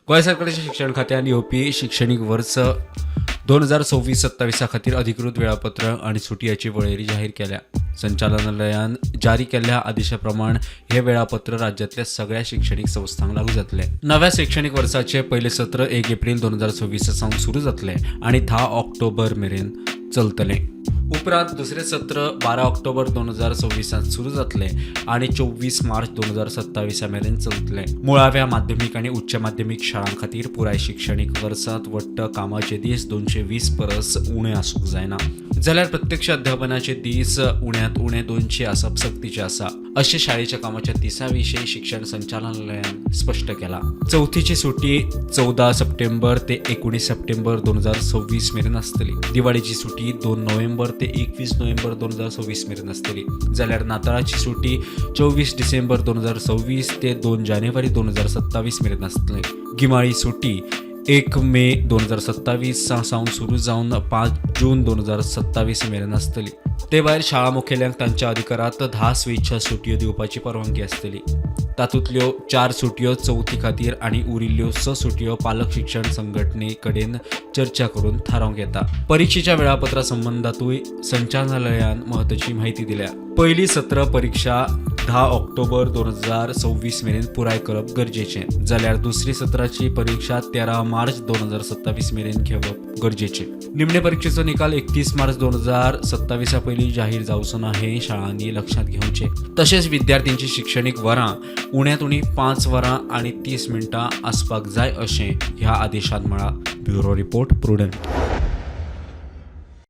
गोंय सरकाराच्या शिक्षण खात्यान येवपी शिक्षणीक वर्स 2026-27 खातीर अधिकृत वेळापत्र आनी सुटयांची वळेरी जाहीर केल्या. संचालनालयान जारी केल्ल्या आदेशा प्रमाण हे वेळापत्र राज्यांतल्या सगळ्या शिक्षणीक संस्थांक लागू जातले. नव्या शिक्षणीक वर्साचे पयलें सत्र 1 एप्रील 2026 सावन सुरू जातलें आनी 10 ऑक्टोबर मेरेन चलतलें. उपरांत दुसरें सत्र 12 ऑक्टोबर 2026 सुरू जातलें आनी 24 मार्च 2027 मेरेन चलतलें. मुळाव्या, माध्यमीक आनी उच्च माध्यमीक शाळां खातीर पुराय शिक्षणीक वर्सांत वट्ट कामाचे दीस 220 परस उणे आसूंक जायना, जाल्यार प्रत्यक्ष अध्यापनाचे दीस उण्यांत उणे 200 आसप सक्तीचें आसा, अशें शाळेच्या कामाच्या दिसा विशीं शिक्षण संचालनालयान स्पश्ट केलां. चवथीची सुटी 14 सप्टेंबर ते 19 सप्टेंबर 2026 मेरेन आसतली. दिवाळीची सुटी 2 नोव्हेंबर ते 21 नोव्हेंबर 2026 मेरेन आसतली, जाल्यार नाताळाची सुटी 24 डिसेंबर 2026 ते 2 जानेवारी 2027 मेरेन आसतली. गिमाळी सुटी 1 मे 2027 सावन सुरू जावन 5 जून 2027 मेरेन आसतली. ते भायर शाळा मुखेल्यांक तांच्या अधिकारांत 10 स्वेच्छा सुटयो दिवपाची परवानगी आसतली. तातूंतल्यो 4 सुटयो चवथी खातीर आनी उरिल्ल्यो 6 सुटयो पालक शिक्षण संघटने कडेन चर्चा करून थारावंक येता. परिक्षेच्या वेळापत्रा संबंदातूय संचालनालयान म्हत्वाची म्हायती दिल्या. पयली सत्र परिक्षा 10 ऑक्टोबर 2026 मेरेन पुराय करप गरजेचें, जाल्यार दुसरी सत्राची परिक्षा 13 मार्च 2027 मेरेन घेवप गरजेचें. निमणे परिक्षेचो निकाल 31 मार्च 2027 पयलीं जाहीर जावचो ना हें शाळांनी लक्षांत घेवचें. तशेंच विद्यार्थ्यांची शिक्षणीक वरां उण्यांत उणी 5 वरां आनी 30 मिनटां आसपाक जाय, अशें ह्या आदेशांत म्हळां. Bureau report, Prudent.